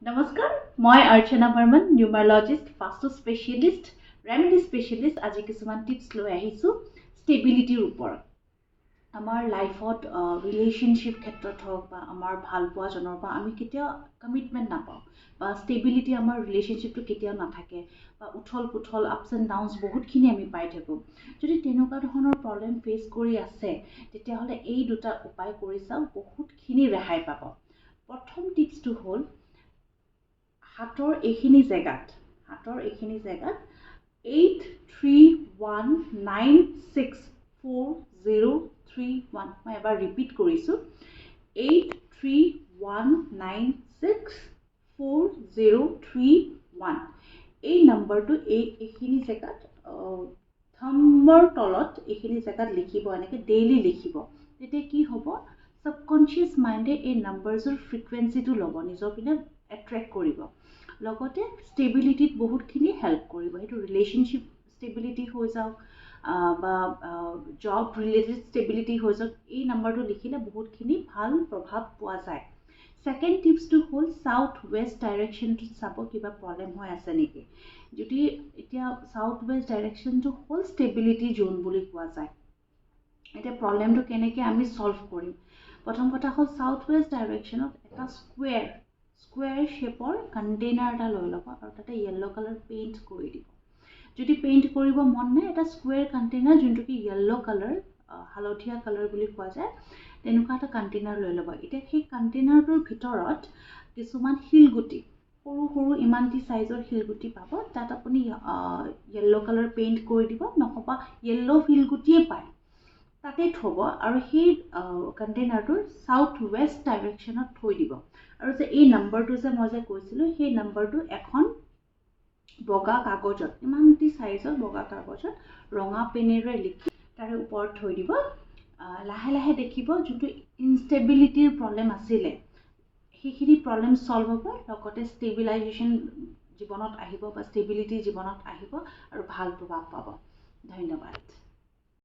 নমস্কাৰ, মই অৰ্চনা বৰ্মন, নিউমাৰলজিষ্ট, বাস্তু specialist, remedy specialist. আজি কিছুমান টিপছ লৈ আহিছোঁ ষ্টেবিলিটিৰ ওপৰত। আমাৰ লাইফত ৰিলেশ্যনশ্বিপ ক্ষেত্ৰত হওক বা আমাৰ ভাল পোৱাজনৰ পৰা আমি কেতিয়াও কমিটমেণ্ট নাপাওঁ বা ষ্টেবিলিটি আমাৰ ৰিলেশ্যনশ্বিপটো কেতিয়াও নাথাকে বা উথল পুথল, আপছ এণ্ড ডাউনছ বহুতখিনি আমি পাই থাকোঁ। যদি তেনেকুৱা ধৰণৰ প্ৰব্লেম ফেচ কৰি আছে, তেতিয়াহ'লে এই দুটা উপায় কৰি চাওক, বহুতখিনি ৰেহাই পাব। প্ৰথম টিপছটো হ'ল হাতৰ এইখিনি জেগাত 831964031। মই এবাৰ ৰিপিট কৰিছোঁ, 831964031। এই নম্বৰটো এইখিনি জেগাত, থাম্বৰ তলত এইখিনি জেগাত লিখিব। এনেকৈ ডেইলি লিখিব। তেতিয়া কি হ'ব? ছাবকনচিয়াছ মাইণ্ডে এই নাম্বাৰছৰ ফ্ৰিকুৱেঞ্চিটো ল'ব, নিজৰ পিনে এট্ৰেক্ট কৰিব, লগতে ষ্টেবিলিটিত বহুতখিনি হেল্প কৰিব। সেইটো ৰিলেশ্যনশ্বিপ ষ্টেবিলিটি হৈ যাওক বা জব ৰিলেটেড ষ্টেবিলিটি হৈ যাওক, এই নাম্বাৰটো লিখিলে বহুতখিনি ভাল প্ৰভাৱ পোৱা যায়। ছেকেণ্ড টিপছটো হ'ল চাউথ ৱেষ্ট ডাইৰেকশ্যনটোত চাব, কিবা প্ৰব্লেম হৈ আছে নেকি। যদি এতিয়া চাউথ ৱেষ্ট ডাইৰেকশ্যনটো হ'ল ষ্টেবিলিটি জ'ন বুলি কোৱা যায়। এতিয়া প্ৰব্লেমটো কেনেকৈ আমি ছল্ভ কৰিম? প্ৰথম কথা হ'ল চাউথ ৱেষ্ট ডাইৰেকশ্যনত এটা স্কুৱেৰ শ্বেপৰ কণ্টেইনাৰ এটা লৈ ল'ব আৰু তাতে য়েল্ল' কালাৰ পেইণ্ট কৰি দিব। যদি পেইণ্ট কৰিব মন নাই, এটা স্কুৱেৰ কণ্টেইনাৰ, যোনটো কি য়েল্ল' কালাৰ, হালধীয়া কালাৰ বুলি কোৱা যায়, তেনেকুৱা এটা কণ্টেইনাৰ লৈ ল'ব। এতিয়া সেই কণ্টেইনাৰটোৰ ভিতৰত কিছুমান শিলগুটি, সৰু সৰু ইমানটি চাইজৰ শিলগুটি পাব। তাত আপুনি য়েল্ল' কালাৰ পেইণ্ট কৰি দিব, নহ'বা য়েল্ল' শিলগুটিয়ে পায়, তাতে থ'ব আৰু সেই কণ্টেইনাৰটোৰ চাউথ ৱেষ্ট ডাইৰেকশ্যনত থৈ দিব। আৰু যে এই নম্বৰটো যে মই যে কৈছিলোঁ, সেই নম্বৰটো এখন বগা কাগজত, ইমানটি চাইজৰ বগা কাগজত ৰঙা পেনেৰে লিখি তাৰে ওপৰত থৈ দিব। লাহে লাহে দেখিব, যোনটো ইনষ্টেবিলিটিৰ প্ৰব্লেম আছিলে, সেইখিনি প্ৰব্লেম ছল্ভ হ'ব, লগতে ষ্টেবিলাইজেশ্যন জীৱনত আহিব বা ষ্টেবিলিটি জীৱনত আহিব আৰু ভাল প্ৰভাৱ পাব। ধন্যবাদ।